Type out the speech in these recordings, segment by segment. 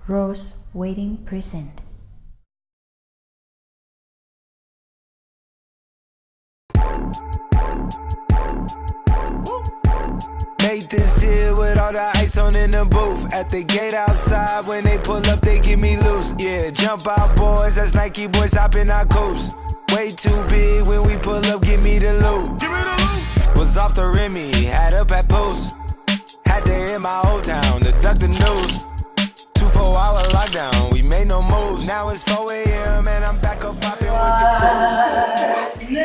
Rose Wedding Present. Made this here with all the ice on in the booth. At the gate outside, when they pull up, they give me loose. Yeah, jump out, boys, that's Nike boys hopping our coast. Way too big when we pull up, give me the loot. Give me the loot. Was off the Remy, had up at Post. Had to hit my old town to duck the news. Two four hour lockdown, we made no moves. Now it's four a.m. and I'm back up popping with the crew.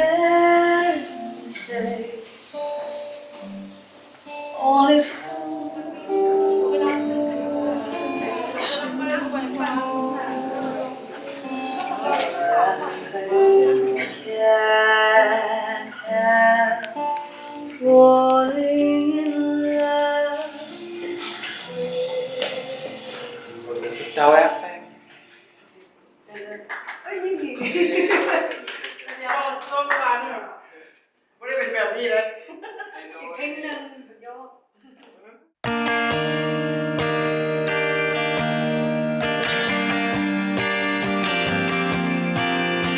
Dau Effect. ເອີ ຍິນດີ ເຈົ້າ ເຈົ້າ ບໍ່ໄດ້ເປັນແບບນີ້ເດ້ ອີກເພງໜຶ່ງ ສຸດຍອດ.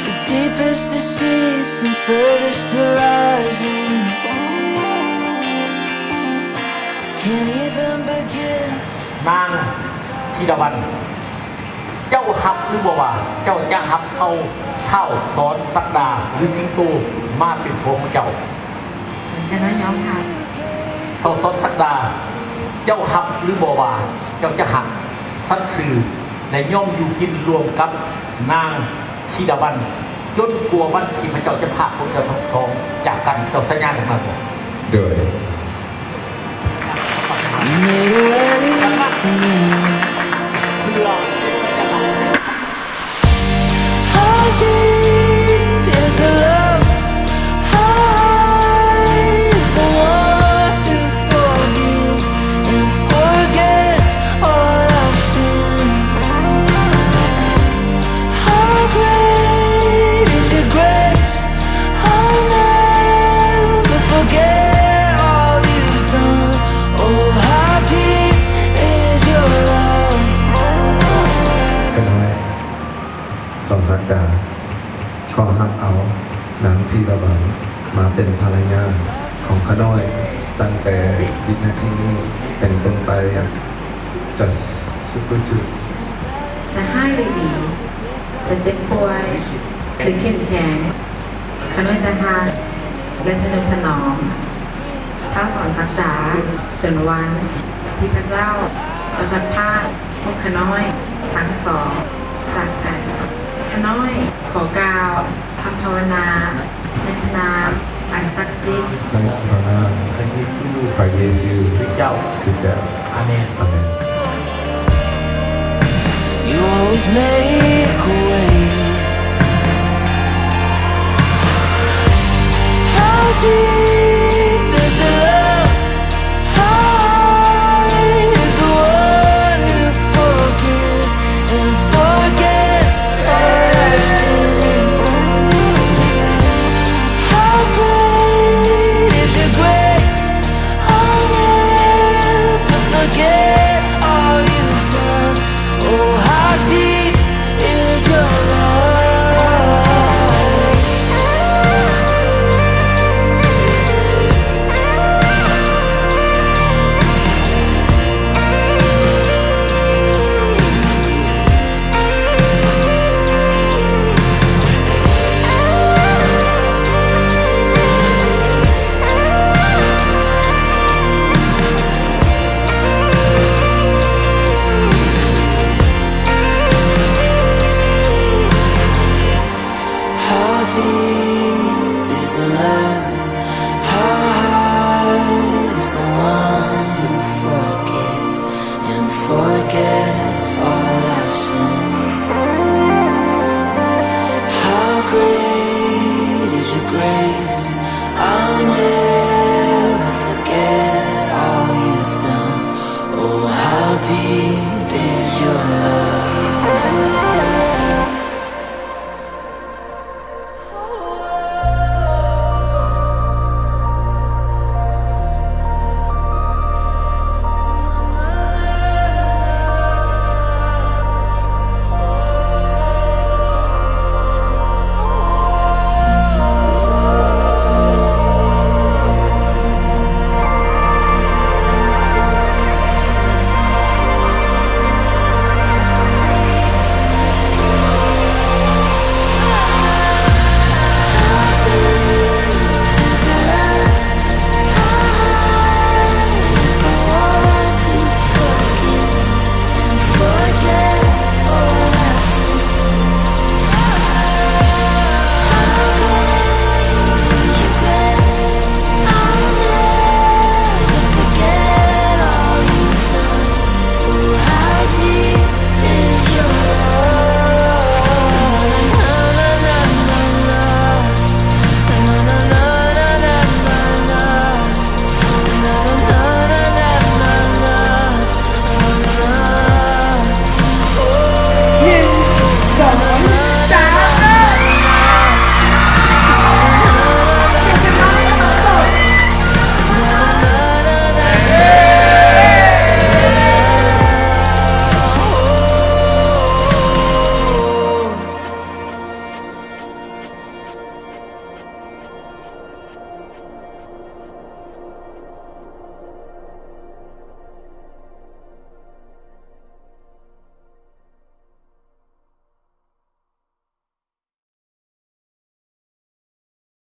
The deepest the seas and furthest the horizons. Can't even begin. ນາງ ທີລະວັນ ເຈົ້າຮັບຫຼືບໍ່ວ່າ ເຈົ້າຈະຮັບເອົາທ້າວສອນສັກດາ ຫຼື ສິງໂຕ ມາເປັນຜົວຂອງເຈົ້າ? ຂ້ານ້ອຍຍອມຮັບ. ທ້າວສອນສັກດາ ເຈົ້າຮັບຫຼືບໍ່ວ່າ ເຈົ້າຈະຮັກ ສັດຊື່ ແລະ ຍອມຢູ່ກິນຮ່ວມກັບນາງ ທີລະວັນ ຈົນກວ່າວັນທີ່ພະເຈົ້າຈະພາພວກເຈົ້າທັງສອງຈາກກັນ. ເຈົ້າສັນຍາຈັ່ງນັ້ນບໍ່? ໂດຍ. You made a way for me. How deep is the love? How high is the one who forgives and forgets all our sin? How great is your grace? I'll never forget all you've done. Oh, how deep is your love? ຂ້ານ້ອຍ ສອນສັກດາ ຂໍຮັບເອົານາງ ທີລະວັນ ມາເປັນພັນລະຍາຂອງຂ້ານ້ອຍ ຕັ້ງແຕ່ວິນາທີນີ້ເປັນຕົ້ນໄປ. Just super ju. ຈະຮ້າຍຫຼືດີ ຈະເຈັບປ່ວຍ ຫຼື ເຂັ້ມແຂງ, ຂ້ານ້ອຍຈະຮັກ ແລະ ທະນຸຖະໜອມ ທ້າວສອນສັກດາ ຈົນວັນທີ່ພະເຈົ້າຈະພັດພາກພວກຂ້ານ້ອຍທັງສອງຈາກກັນ. ຂ້ານ້ອຍຂໍກ່າວຄຳພາວະນາ ໃນພະນາມອັນສັກສິດ ໃນພະນາມພະເຢຊູ ພະເຢຊູຄຣິສເຈົ້າ. ອາເມນ. ອາເມນ. You always make a way. How deep